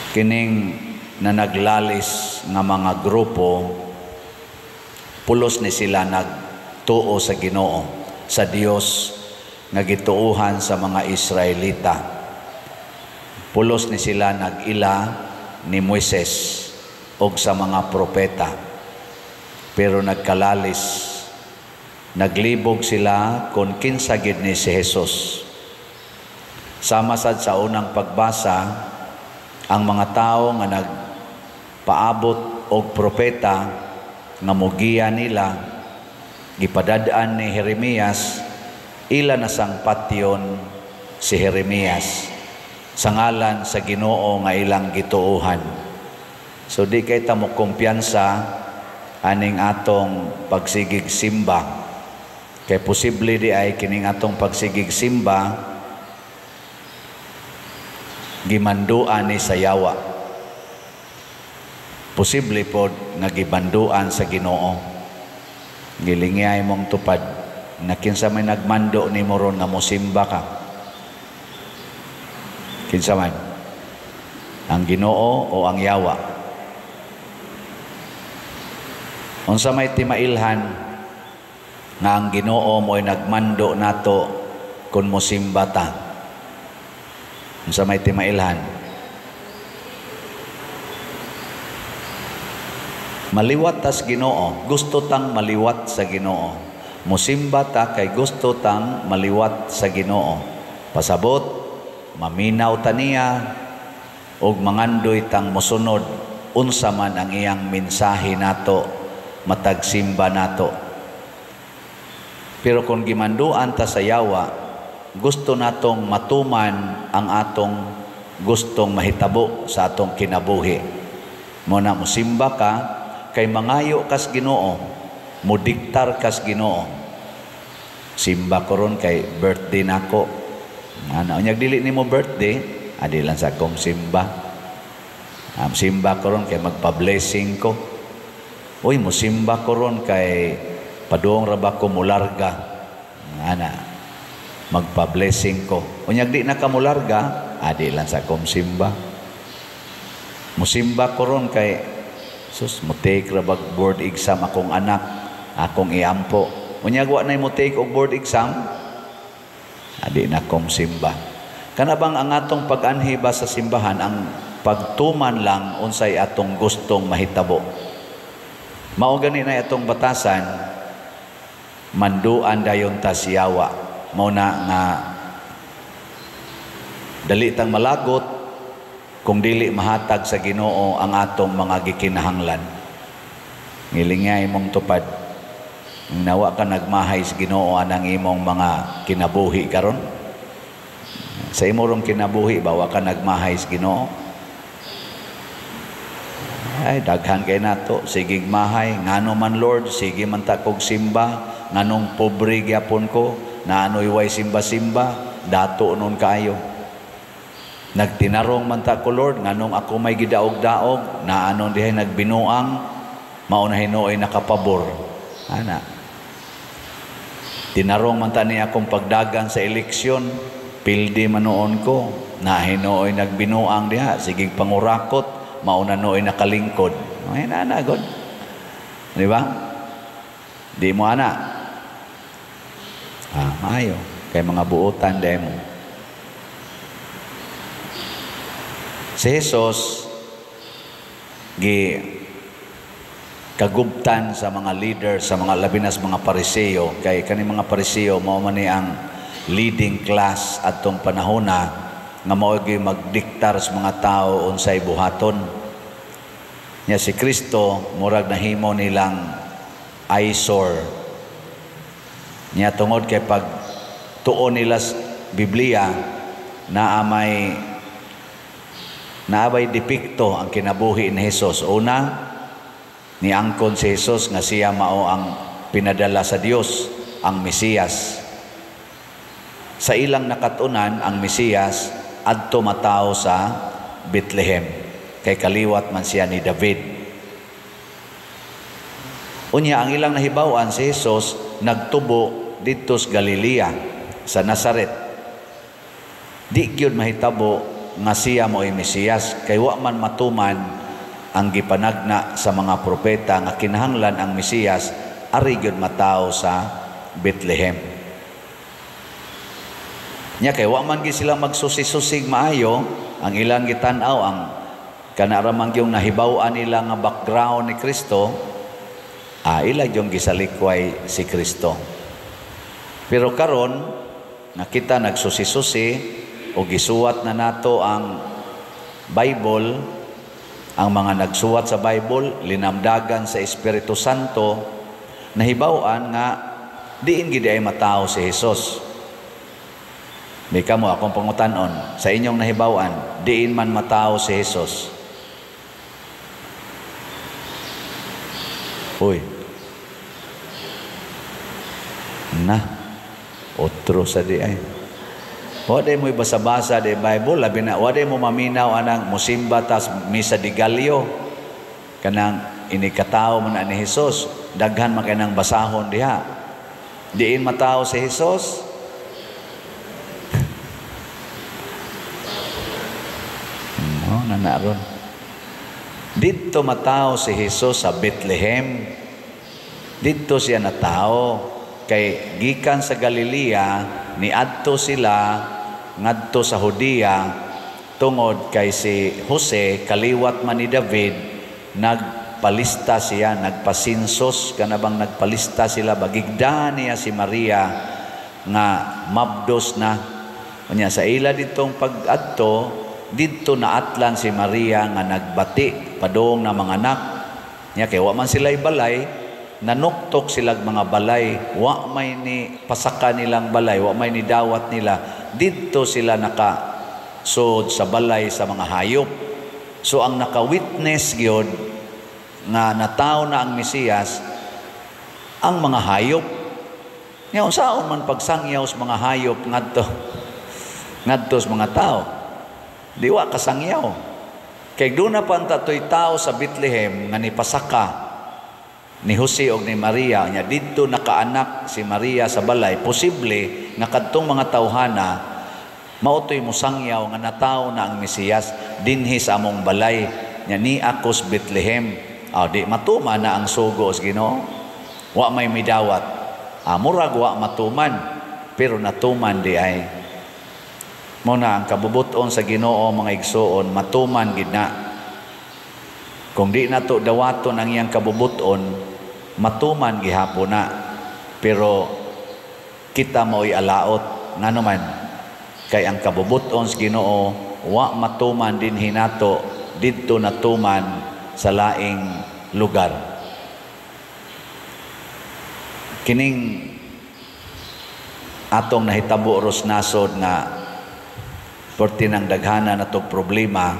Kining na naglalis nga mga grupo, pulos ni sila nagtuo sa Ginoo, sa Dios nga gituohan sa mga Israelita. Pulos ni sila nag-ila ni Moises og sa mga propeta. Pero nagkalalis, naglibog sila kung kinsa gid ni si Jesus. Sama sad sa unang pagbasa, ang mga tao nga nagpaabot og propeta nga mugiya nila, gipadad-an ni Jeremias, ila na sang patyon si Jeremias sa ngalan sa Ginoo nga ilang gituohan. So di kay ta mo kumpiyansa aning atong pagsigig simba. Kay posible di ay kining atong pagsigig simba gimanduan ni sa yawa. Posible pod nga gibanduan sa Ginoo. Gilingay mong tupad na kinsa may nagmando nimo ron nga mosimba ka. Kinsa man? Ang Ginoo o ang yawa? Unsa may timailhan nga ang Ginoo mo'y nagmando nato kun mosimba ta? Unsa may timailhan? Maliwat tas Ginoo, gusto tang maliwat sa Ginoo. Mosimba ta kay gusto tang maliwat sa Ginoo. Pasabot, maminaw ta niya og mangandoy tang mosunod unsa man ang iyang mensahe nato matag simba nato. Pero kung gimanduan ta sa yawa, gusto natong matuman ang atong gustong mahitabo sa atong kinabuhi. Mo na mosimba ka kay mangayo kas Ginoo, modiktar kas Ginoo. Simba ko ron kay birthday nako. Ano, unyag dili nimo birthday, adi lang sa akong simba. Simba ko ron kay magpa-blessing ko. Uy, musimba ko ron kay paduong ra ba ko mularga. Ana, magpa-blessing ko. Unyag di na ka mularga, adi lang sa akong simba. Musimba ko ron kay sus, mo-take ra bag board exam akong anak, akong iampo. Unyag wa nay mo-take og board exam, adi na akong simba. Kana bang ang atong pag-anhi ba sa simbahan, ang pagtuman lang unsay atong gustong mahitabo. Mao gani na atong batasan, manduan dayon ta siyawa. Mao na nga dali tang malagot kung dili mahatag sa Ginoo ang atong mga gikinahanglan. Ngilingay imong tupad. Nawa ka nagmahay sa Ginoo anang imong mga kinabuhi karon. Sa imong kinabuhi ba wa ka nagmahay sa Ginoo? Ay, daghan kay nato, sige mahay, ngano man Lord, sige man ta kog simba, nganong pobre gyapon ko, naanoy way simba-simba, dato nun kaayo. Nagtinarong man ta ko Lord, nganong ako may gidaog-daog, naanon dihay nagbinuang, mao na hinuoy nakapabor. Ana. Tinarong man ta ni akong pagdagan sa eleksyon, pildi man noon ko, na hinuoy nagbinuang diha, sige pangurakot, mauna nooy nakalingkod. Ay, na, God. Di ba? Di mo ana. Ah, maayo. Kay mga buotan di mo. Si Jesus gi kagubtan sa mga leader, sa mga labinas mga Pariseo, kay kani mga Pariseo mao man ni ang leading class adtong panahona nga mao gyud magdiktar sa mga tao unsay buhaton. Nya si Kristo murag nahimo nilang eyesore. Nya tungod kay pag tuon nila sa Biblia naa may naabay depekto ang kinabuhi ni Jesus. Una, niangkon si Jesus nga siya mao ang pinadala sa Dios, ang Mesiyas. Sa ilang nakatunan, ang Mesiyas adto matao sa Bethlehem, kay kaliwat man siya ni David. Unya, ang ilang nahibaw-an, si Jesus nagtubo didto sa Galilea, sa Nazaret. Di gyud mahitabo nga siya mo'y Mesiyas kay wa man matuman ang gipanagna sa mga propeta nga kinahanglan ang Mesiyas ari gyud matawo sa Bethlehem. Nya kay wa man gyud sila magsusi-susig maayo, ang ilang gitan-aw ang kana ra man gyung nahibaw-an nila nga background ni Kristo, ila gyung gisalikway si Kristo. Pero karon nakita nagsusi-susi o gisuwat na nato ang Bible, ang mga nagsuwat sa Bible linamdagan sa Espiritu Santo, nahibaw-an nga diin gid ay matawo si Jesus. May kamo akong pangutan-on, sa inyong nahibaw-an, diin man matawo si Jesus? Uy. Na. Otro sa di ay. Wa day mo basa-basa di Bible, labi na wa day mo maminaw anang musimba tas misa di Gallo. Kanang inikatao man na ni Jesus, daghan man kay nang basahon diha. Diin matawo si Jesus? No, nanaron. Didto matawo si Jesus sa Bethlehem. Didto siya natao kay gikan sa Galilea niadto sila ngadto sa Judea tungod kay si Jose kaliwat man ni David, nagpalista siya, nagpasinsos kana bang nagpalista sila bagigda niya si Maria nga mabdos na. Unya sa ila ditong pag-adto didto naatlan si Maria nga nagbati padung na mga anak niya kay wa man sila'y balay, nanuktok silag mga balay, wa may ni pasaka nilang balay, wa may ni dawat nila, didto sila nakasud sa balay sa mga hayop. So ang naka-witness gyud nga natawo na ang Mesiyas ang mga hayop. Nya unsaon man pagsangyaw sa mga hayop ngadto ngadto sa mga tao? Di wa kasangyaw. Kay doon na pa ang tatoy tao sa Bethlehem nga nipasaka ni Jose og ni Maria, nya didto nakaanak si Maria sa balay, posible nga kadtong mga tawhana mao toy mosangyaw nga natawo na ang Mesiyas dinhi sa among balay, nya ni akos Bethlehem. Di matuman na ang sugo sa Ginoo. Wa may midawat. Murag wa matuman, pero natuman di ay. Mo na ang kabubuton sa Ginoo mga igsuon, matuman gid na. Kung di nato dawaton ang iyang kabubuton, matuman gihapon na. Pero kita mo'y alaot ngano man kay ang kabubuton sa Ginoo wa matuman din hinato didto natuman sa laing lugar. Kining atong nahitabo ros nasod nga perti ng daghana natong problema,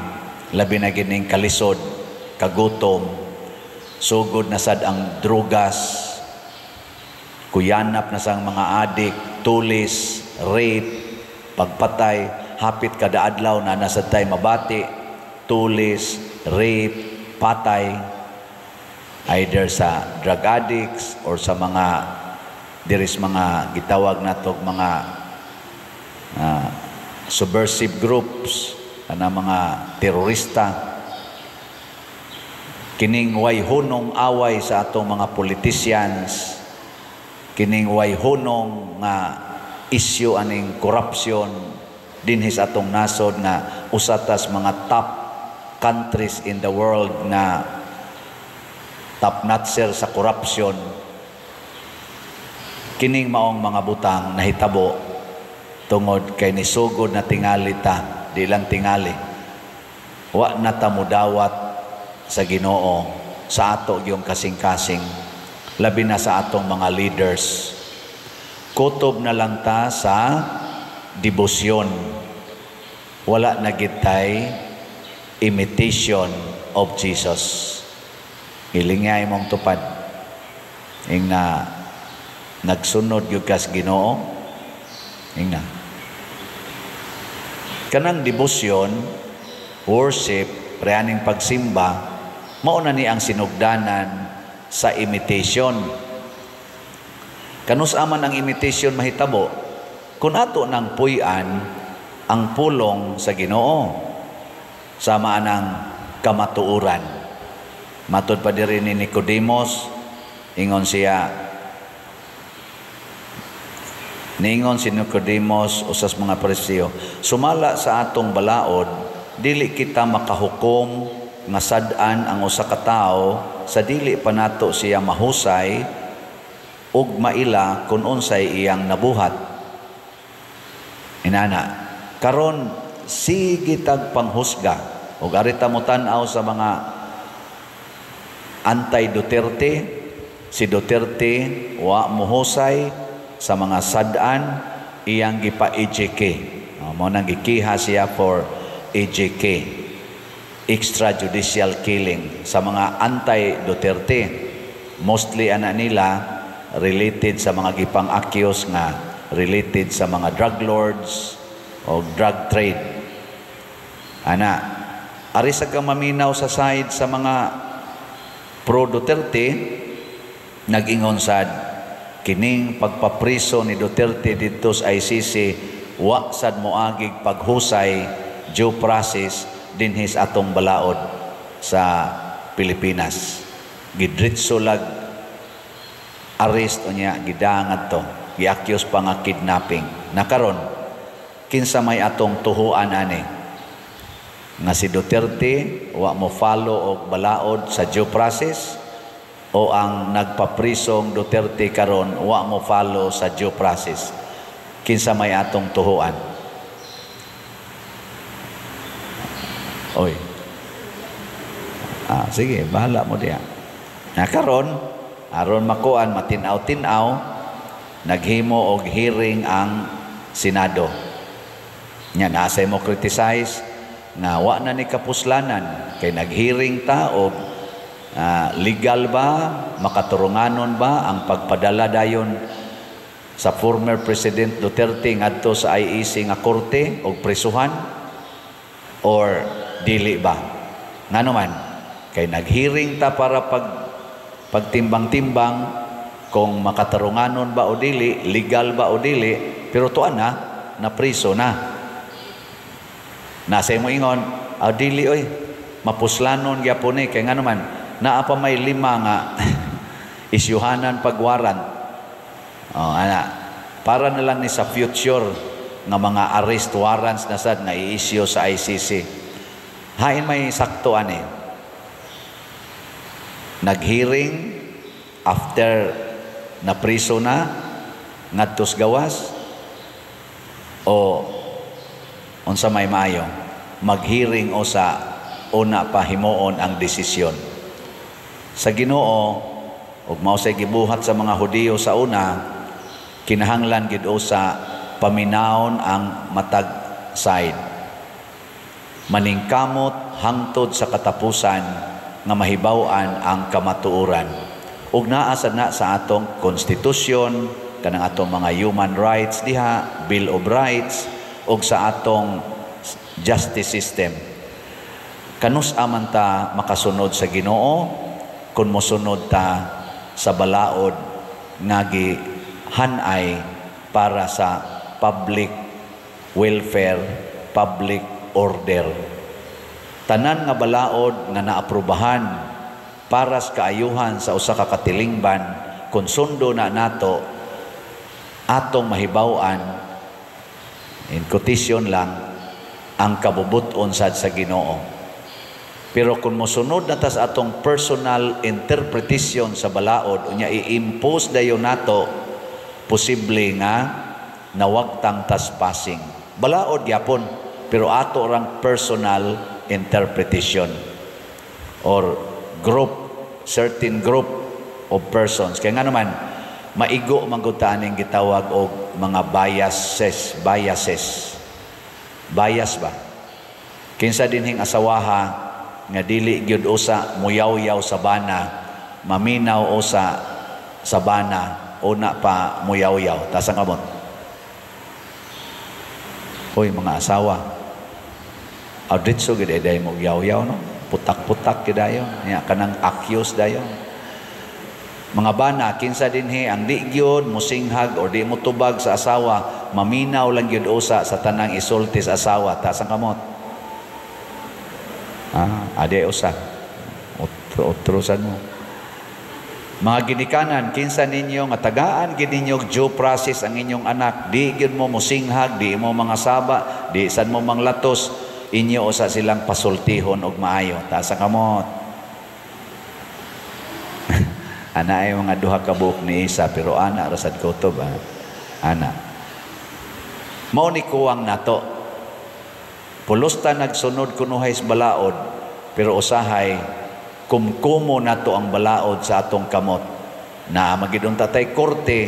labi na gining kalisod, kagutom, sugod na sad ang drugas, kuyanap na sang mga adik, tulis, rape, pagpatay, hapit kada adlaw na nasad tay mabati, tulis, rape, patay, either sa drug addicts or sa mga diris mga gitawag natog mga subversive groups, ana mga terorista. Kining way hunong away sa atong mga politicians, kining way hunong nga issue aning corruption dinhi sa atong nasod nga usa tas mga top countries in the world na top notcher sa corruption. Kining maong mga butang nahitabo tungod kay nisugod na tingali ta, di lang tingali. Wa na ta mudawat sa Ginoo sa ato gyung kasing-kasing, labi na sa atong mga leaders. Kutob na lang ta sa debosyon. Wala na gitay imitation of Jesus. Ilingay mong tupad. Ing na nagsunod gyud kas Ginoo. Ing na kanang debosyon, worship, preaning pagsimba, mao na ni ang sinugdanan sa imitation. Kanus aman ang imitation mahitabo? Kung ato nang puy-an ang pulong sa Ginoo. Sama anang kamatuoran. Matud pa diri ni Nicodemus, ingon siya, niingon si Nicodemus, usas mga Pariseo, "Sumala sa atong balaod, dili kita makahukom nga sad-an ang usa ka tawo sa dili pa nato siya mahusay ug maila kung unsay iyang nabuhat." Inana, karon sige tag panghusga ug ari ta mo tan-aw sa mga anti-Duterte. Si Duterte wa mohusay sa mga sad-an, iyang gipa-EJK. Oh, mao nang gikiha siya for EJK, extrajudicial killing, sa mga anti-Duterte. Mostly ana nila related sa mga gipang-accuse nga related sa mga drug lords o drug trade. Ana, ari sa kang maminaw sa side sa mga pro Duterte, nag-ingon sad kining pagpapriso ni Duterte didto sa ICC wa sad moagig paghusay, due process, dinhi sa atong balaod sa Pilipinas. Gidritso lag arrest, unya gidangad to, gi-accuse pa nga kidnapping. Nakaron, kinsa may atong tuhuan ani? Nga si Duterte wa mo follow og balaod sa due process o ang nagpaprisong Duterte karon wa mo follow sa due process? Kinsa may atong tuhuan? Oy. Ah, sige, bahala mo diya. Na karon, aron makuan matin-aw-tin-aw, naghimo og hearing ang Senado. Nya nasa mo criticize nga wa na ni kapuslanan kay naghearing ta og legal ba, makaturunganon ba ang pagpadala dayon sa former President Duterte ngadto sa IEC nga korte og prisuhan or dili ba? Ngano man kay naghearing ta para pagtimbang-timbang kung makatarunganon ba o dili, legal ba o dili, pero tuan na, napriso na. Nasa mo ingon, ah, dili oy, mapuslanon gyapon ni kay ngano man naa pa may lima nga isyuhanan pagwarant. Oh, ana, para na lang ni sa future nga mga arrest warrants na sad nga i-issue sa ICC. Hain may sakto ani? Naghearing after na priso na ngadtos gawas o unsa may maayo, maghearing o sa una pa himuon ang desisyon sa Ginoo? Ug mao say gibuhat sa mga Hudiyo sa una, kinahanglan gid sa paminawon ang matag side, maningkamot hangtod sa katapusan nga mahibaw-an ang kamatuoran. Ug naa sad na sa atong konstitusyon, kanang atong mga human rights diha, Bill of Rights, ug sa atong justice system. Kanus aman ta makasunod sa Ginoo kung mosunod ta sa balaod nga gihanay para sa public welfare, public order? Tanan nga balaod nga naaprubahan para sa kaayuhan sa usa ka katilingban, kung sundo na nato, atong mahibaw-an, in quotation lang, ang kabubuton sad sa Ginoo. Pero kung mosunod na ta sa atong personal interpretation sa balaod, unya i-impose dayon nato, posible nga nawagtang tas passing. Balaod gyapon, pero ato rang personal interpretation or group, certain group of persons. Kaya nga naman, maigo man gud ta aning gitawag og mga biases, biases. Bias ba? Kinsa dinhing asawaha nga dili gyud usa muyaw-yaw sa bana, maminaw usa sa bana, una pa muyaw-yaw? Taas ang kamot. Hoy, mga asawa. Auditso gid day mo yaw-yaw, no? Putak-putak gid dayon. Nya kanang akyos dayon. Mga bana, kinsa dinhi ang di gyud musinghag or di mo tubag sa asawa, maminaw lang gyud usa sa tanang isulti sa asawa? Taas ang kamot. Ah, ade usa. Otro, otro sad mo. Mga ginikanan, kinsa ninyo nga tagaan gid ninyo due process ang inyong anak, di gyud mo mosinghag, di mo mga saba, di sad mo manglatos, inyo usa silang pasultihon og maayo. Taas ang kamot. Ana ay mga duha ka buok ni isa, pero ana ra sad kutob, ah. Ana. Mao ni kuwang nato. Pulos ta nagsunod kunuhay sa balaod, pero usahay kumkumo nato ang balaod sa atong kamot. Na magid unta tay korte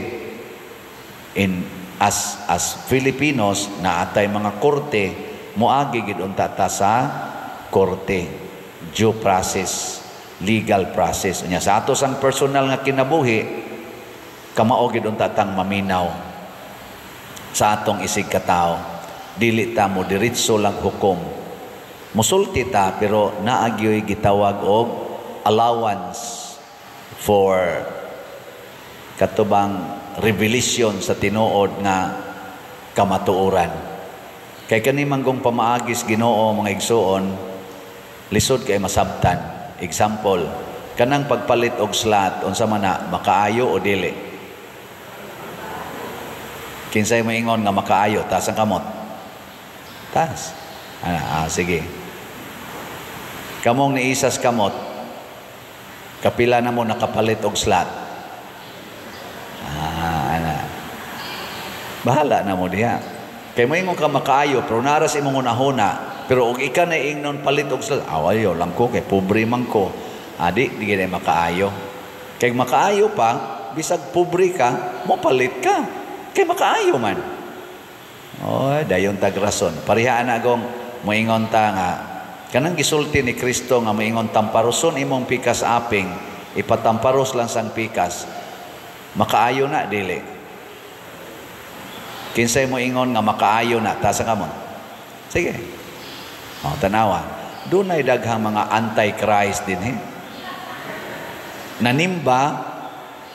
in as Filipinos, na atay mga korte, moagi gid unta ta sa korte, due process, legal process. Unya sa ato sang personal nga kinabuhi, kamao gid unta tang maminaw sa atong isig katao. Dili ta mo diretso lang hukom, musulti ta, pero naagyoy gitawag og allowance for katubang revelation sa tinuod nga kamatuoran. Kay kani manggong pamaagis Ginoo, mga igsuon, lisod kay masabtan. Example, kanang pagpalit og slot, unsa man na, makaayo o dili? Kinsay moingon nga makaayo, taas ang kamot. Taas. Ah, sige. Kamong niisas kamot, kapila na mo nakapalit og slot? Ah, ana. Bahala na mo diha. Kay moingon ka makaayo, pero naras imong hunahuna, pero og ika na ingnon palit og slot, awayo lang ko kay pobre man ko. Adi, di gid makaayo. Kay makaayo pa, bisag pobre ka, mo palit ka. Kay makaayo man. Oy, dayon tag rason. Pareha na gong moingon ta nga kanang gisulti ni Kristo nga moingon tamparoson imong pikas aping, ipatamparos lang sang pikas. Makaayo na dili? Kinsay moingon nga makaayo na, taas ang kamot. Sige. O, tanawa. Dunay daghang mga anti-Christ din eh. Nanimba,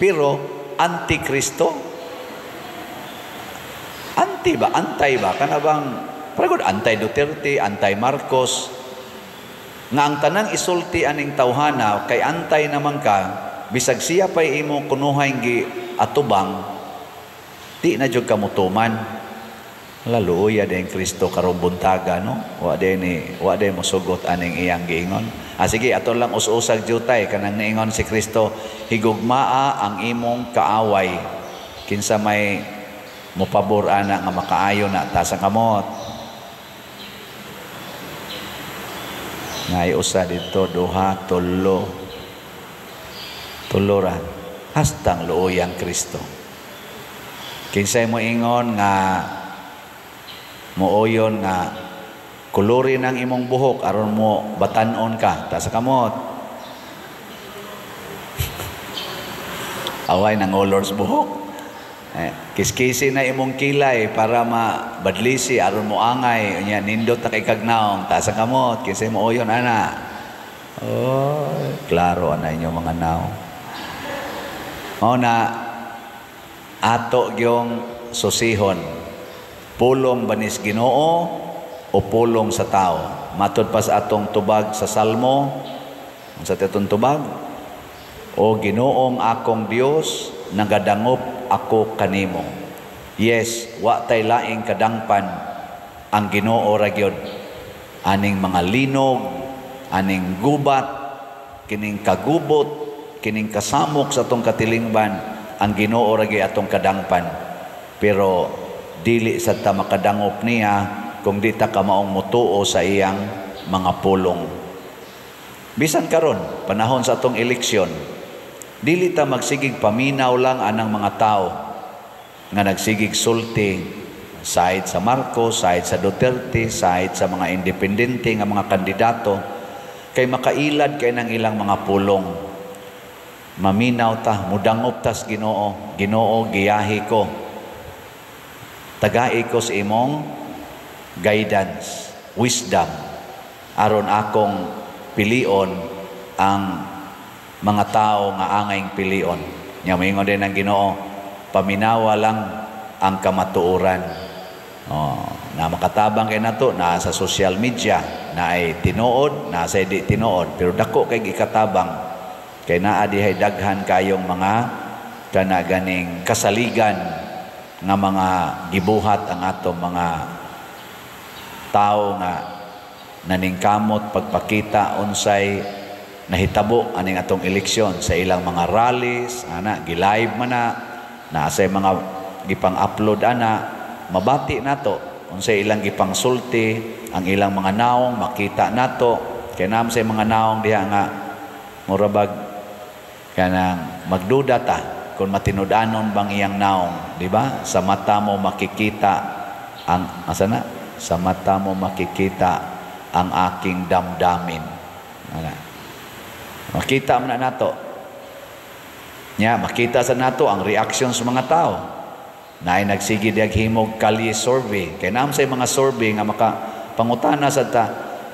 pero anti-Kristo. Anti ba? Antay ba? Kana bang, parang anti-Duterte, anti-Marcos. Nga ang tanang isulti aning tawhana, kay antay naman ka, bisag siya pa'y imong kunuhay gi atubang, di na jud ka mutuman. Laluya din Kristo karong buntaga, no? Wa din ni, wa din mosugot aning iyang giingon. Ah, sige, ato lang us-usag jutay kanang niingon si Kristo, higugmaa ang imong kaaway. Kinsa may mopabor ana nga makaayo na, taas ang kamot. Ngay usa dito, duha, tulo. Tulo ra. Hastang luoyang Kristo. Kinsay mo ingon nga mooyon nga kulurin ang imong buhok aron mo batan-on ka, taas ang kamot. Away nangolors buhok. Kiskisi na imong kilay para mabadlisi aron mo angay, unya nindot na kay kagnaong, taas ang kamot. Kinsay mo oyon ana? Oh, klaro ana inyo mga naong. Mao na ato gyong susihon, pulong banis Ginoo o pulong sa tao. Matod pa sa atong tubag sa Salmo, unsa atong tubag? O Ginoong akong Dios, nagadangop ako kanimo. Yes, wa tay laing kadangpan ang Ginoo ra gyud. Aning mga linog, aning gubat, kining kagubot, kining kasamok sa atong katilingban, ang Ginoo ra gyud atong kadangpan. Pero dili sad ta makadangop niya kung di ta kamaong mutuo sa iyang mga pulong. Bisan karon, panahon sa atong eleksyon, dili ta magsigig paminaw lang anang mga tao nga nagsigig sulti side sa Marcos, side sa Duterte, side sa mga independente nga mga kandidato, kay makailad kay nang ilang mga pulong. Maminaw ta, mudangop tas Ginoo. Ginoo, giyahi ko. Tagai ko sa imong guidance, wisdom, aron akong pilion ang mga tao nga angayng pilion. Nya moingon din ang Ginoo, paminawa lang ang kamatuoran. Oh, na makatabang kay nato na sa social media, Naay tinuod, naa say di tinuod, pero dako kay gikatabang kay naa dihay daghan kayong mga kana ganing kasaligan nga mga gibuhat ang atong mga tao nga naningkamot pagpakita unsay nahitabo aning atong eleksyon sa ilang mga rallies ana, gi-live man na, naa say mga gipang-upload ana. Mabati nato unsay ilang gipangsulti, ang ilang mga naong makita nato kay naa say mga naong diha nga mura bag kanang magduda ta kung matinud-anon bang iyang naong, di ba? Sa mata mo makikita ang asa na? Sa mata mo makikita ang aking damdamin. Ana. Makita man na nato. Nya, makita sa nato ang reaction sa mga tao. Naay nagsige diag himog kalye survey. Kay naa say mga survey nga maka pangutana sad ta,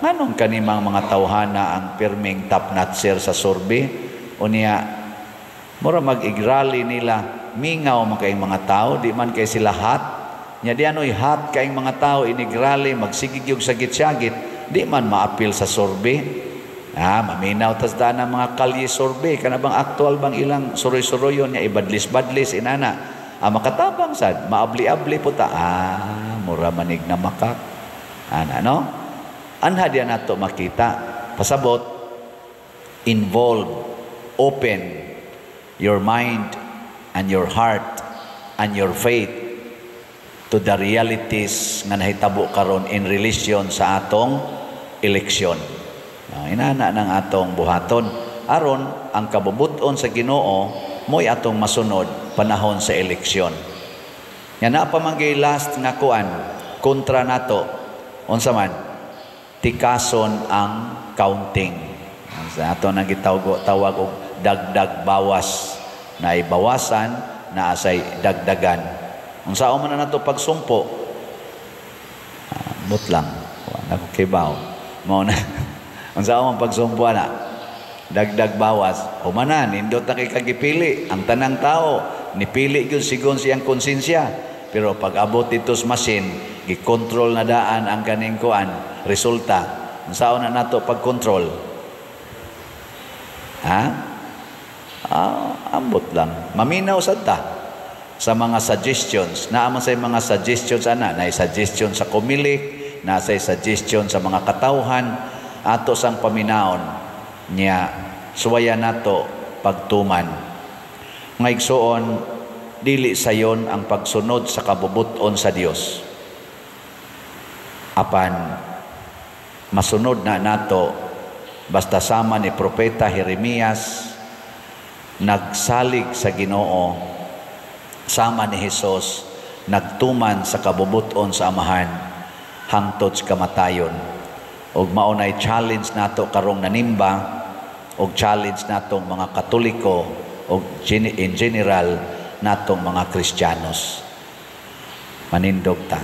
nganong kanimang mga tawhana ang pirming top notcher sa survey? Unya, mura mag-igrally nila, mingaw man kayong mga tao, di man kay sila hot. Nya di ano'y hot kayong mga tao inigrally, magsigig yung sagit-sagit, di man maapil sa survey. Ah, maminaw tas daan ang mga kalye survey, kana bang actual bang ilang suroy-suroyon niya, ibadlis-badlis, inana. Ah, makatabang sad, maabli-abli po ta. Ah, mura manig na makak. Ana, no? Anha diya nato makita. Pasabot, involve, open your mind and your heart and your faith to the realities nga nahitabo karon in relation sa atong eleksyon. Inana ng atong buhaton aron ang kabubuton sa Ginoo mo'y atong masunod panahon sa eleksyon. Nga naa pa man gay last nga kuan kontra nato, unsa man? Tikason ang counting. Sa ato nang gitawag tawag og dagdag bawas, na ibawasan na asay dagdagan. Unsa man na nato pagsumpo? Ah, but lang wala ko kibaw mao na. Unsa man pagsumpo ana? Dagdag bawas. Humana, nindot na kay kagipili ang tanang tao, nipili gyud sigon siyang konsensya, pero pag abot dito sa machine, gikontrol na daan ang kaning kuan resulta. Unsa na nato pagkontrol, ha? Ah, ambot lang, maminaw sad ta sa mga suggestions. Naa man say mga suggestions ana, na suggestion sa Comelec, na say suggestion sa mga katawhan. Ato sang paminaon niya, suwaya nato pagtuman. Mga igsoon, dili sayon ang pagsunod sa kabubuton sa Dios, apan masunod na nato basta sama ni Propeta Jeremias, nagsalig sa Ginoo, sama ni Hesus, nagtuman sa kabubuton sa Amahan hangtod sa kamatayon. Og mao nay challenge nato karong nanimba og challenge natong mga Katoliko og in general natong mga Kristiyanos. Manindog ta.